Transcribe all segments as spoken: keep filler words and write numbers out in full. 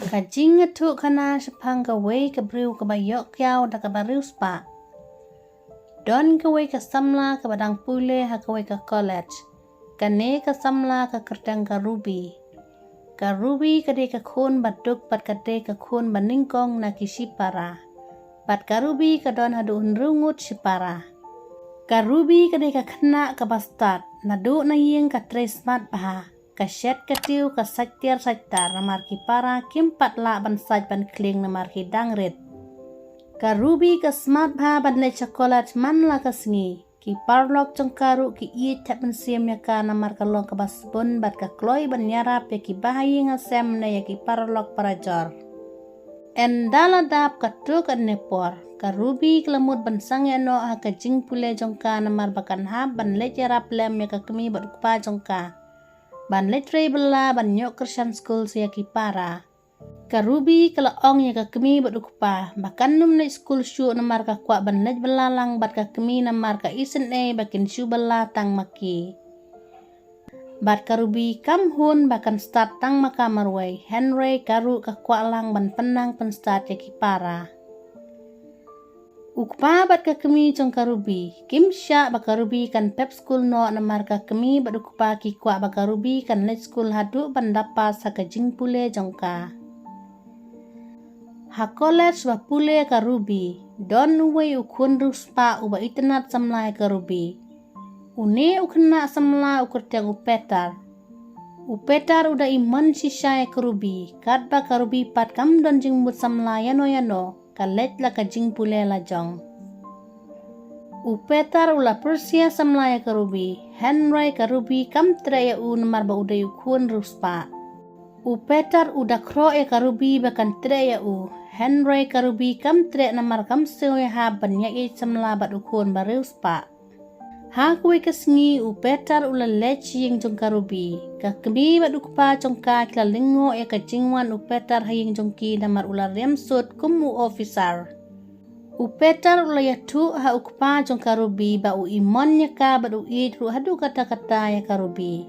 Ka jingïathuhkhana shaphang kawei ka briew kaba ïoh kiaw da kaba riewspah. Don kawei ka samla kaba dang pule ha kawei ka college. Kane ka samla ka kyrteng ka Ruby. Ka Ruby ka dei ka khun baduk bad ka dei ka khun banyngkong na ki shipara. Bad ka Ruby ka don haduh hynriew ngut shipara. Ka Ruby ka dei ka khynnah kaba stad, naduh na ïing ka trei smat bha. Ka shet ka tiew ka sait tiar sait tar namar ki para kim pat lah ban sait ban khlieng namar ki dang rit. Ka Ruby ka smat bha ban leit sha college man la ka sngi. Ki paralok jong ka ruh ki ïeit thep mynsiem ïa ka namar ka long kaba sbun bad ka kloi ban ïarap ïa ki bahaïing hasem ne ïa ki paralok parajor. Ynda la dap katto katne por, ka Ruby ka la mut ban sangeh noh ha ka jingpule jong ka namar ba kan hap ban leit ïarap lem ïa ka kmie bad u kpa jong ka. Ban leit trei bylla ban ïoh kyrshan skul sa ïa ki para. Ka Ruby ka la ong ïa ka kmie bad u kpa ba kan nym leit skul shuh namar ka kwah ban leit bylla lang bad ka kmie namar ka isynei ba kin shu bylla tang ma ki. Bad ka Ruby kam hun ba kan stad tang ma ka marwei, hynrei ka ruh ka kwah lang ban pynnang pynstad ïa ki para. U kpa bad ka kmie jong ka Ruby kim shah ba ka Ruby kan pep skul noh namar ka kmie bad u kpa ki kwah ba ka Ruby kan leit skul haduh ban da pass ha ka jingpule jong ka. Ha college ba pule ka Ruby, don uwei u khun riewspah uba itynnad samla ïa ka Ruby. Une u khynnah samla u kyrteng u Peter. U Peter u da imon shisha ïa ka Ruby, katba ka Ruby pat kam don jingmut samla ïano ïano, ka leit la ka jingpule la jong. U Peter u la pyrshah samla ïa ka Ruby, hynrei ka Ruby kam treh ïa u namar ba u dei u khun riewspah. U Peter u da khroh ïa ka Ruby ba kan treh ïa u, hynrei ka Ruby kam treh namar kam sngew ïahap ban ïaid samla bad u khun ba riewspah. Ha kawei ka sngi u Peter u la leit sha ïing jong ka Ruby. Ka kmie bad u kpa jong ka ki la lyngngoh ïa ka jingwan u Peter ha ïing jong ki namar u la riam suit kum u officer. U Peter u la ïathuh ha u kpa jong ka Ruby ba u imon ïa ka bad u ïeit ruh haduh katta katta ïa ka Ruby.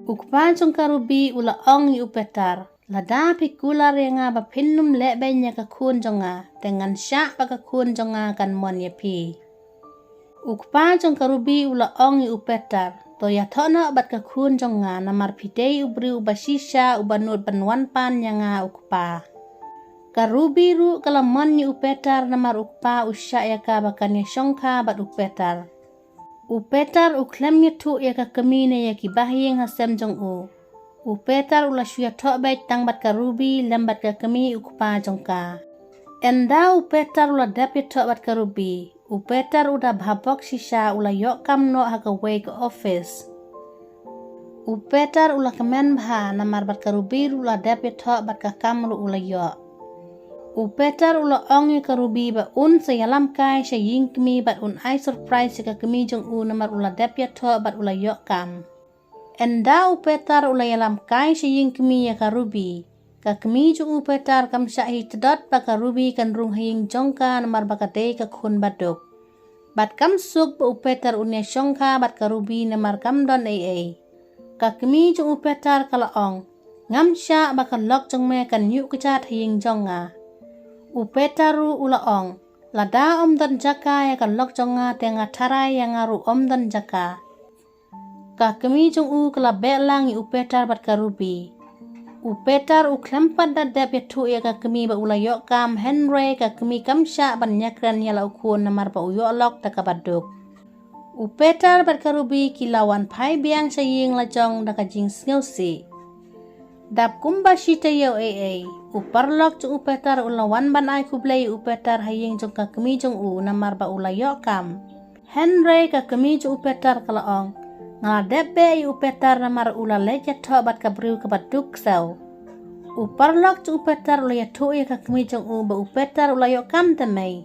U kpa jong ka Ruby u la ong ïa u Peter, lada phi kular ïa nga ba phin nym leh beiñ ïa ka khun jong nga, te ngan shah ba ka khun jong nga kan mon ïa phi. U kpa jong ka Ruby u la ong ïa u Peter, to ïathoh noh bad ka khun jong nga namar phi dei u briew uba shisha uba nud ban wan pan ïa nga u kpa. Ka Ruby ruh ka la mon ïa u Peter namar u kpa u shah ïa ka ba kan ïashongkha bad u Peter. U Peter u khlem ïathuh ïa ka kmie ne ïa ki bahaïing hasem jong u. U Peter u la shu ïathoh beit tang bad ka Ruby lem bad ka kmie u kpa jong ka. Ynda u Peter u la dep ïathoh bad ka Ruby, u Peter u da bha bok shisha u la ïoh kam noh ha kawei ka office. U Peter u la kmen bha namar bad ka Ruby ruh u la dep ïathoh bad ka kam ruh u la ïoh. U Peter u la ong ïa ka Ruby ba un sa ïalam kai sha ïing kmie bad un ai surprise ïa ka kmie jong u namar u la dep ïathoh bad u la ïoh kam. Ynda u Peter u la ïalam kai sha ïing kmie ïa ka Ruby, ka kmie jong u Peter kam shah hi tdot ba ka Ruby kan rung ha ïing jong ka namar ba ka dei ka khun baduk. Bad kam suk ba u Peter un ïashongkha bad ka Ruby namar kam don ei ei. Ka kmie jong u Peter ka la ong, ngam shah ba ka lok jong me kan ïuh kjat ha ïing jong nga. U Peter ruh u la ong, lada ym don jaka ïa ka lok jong nga te nga tharai ïa nga ruh ym don jaka. Ka kmie jong u ka la beh lang ïa u Peter bad ka Ruby. U Peter u khlem pat da dep ïathuh ïa ka kmie ba u la ïoh kam, hynrei ka kmie kam shah ban ïakren ïa la u khun namar ba u ïoh lok da kaba duk. U Peter bad ka Ruby ki la wan phai biang sha ïing la jong da ka jingsngewsih. Dap kumba shi taïew ei ei, u paralok jong u Peter u la wan ban ai khublei ïa u Peter ha ïing jong ka kmie jong u namar ba u la ïoh kam. Hynrei ka kmie jong u Peter ka la ong, nga la dep beh ïa u Peter namar u la leit ïathoh bad ka briew kaba duk ksew. U paralok jong u Peter u la ïathuh ïa ka kmie jong u ba u Peter u la ïoh kam te mei.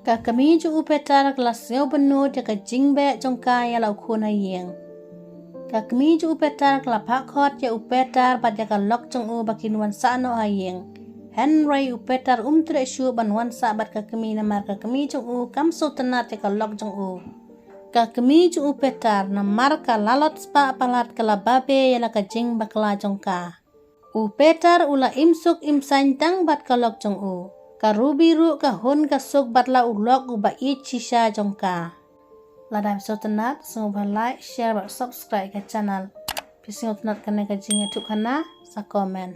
Ka kmie jong u Peter ka la sngew bynnud ïa ka jingbeh jong ka ïa la u khun ha ïing. Ka kmie jong u Peter ka la phah khot ïa u Peter bad ïa ka lok jong u ba kin wan sah noh ha ïing. Hynrei u Peter um treh shuh ban wan sah bad ka kmie namar ka kmie jong u kam sngewtynnat ïa ka lok jong u. Ka kmie jong u Peter namar ka lalot spah palat ka la babe ïa la ka jingbakla jong ka. U Peter u la im suk im saiñ tang bad ka lok jong u. Ka Ruby ruh ka hun ka suk bad la u lok uba ïeit shisha jong ka. Lada phi sngewtynnat, sngewbha like, share bad subscribe ka channel. Phi sngewtynnat kane ka jingïathuhkhana, sa comment.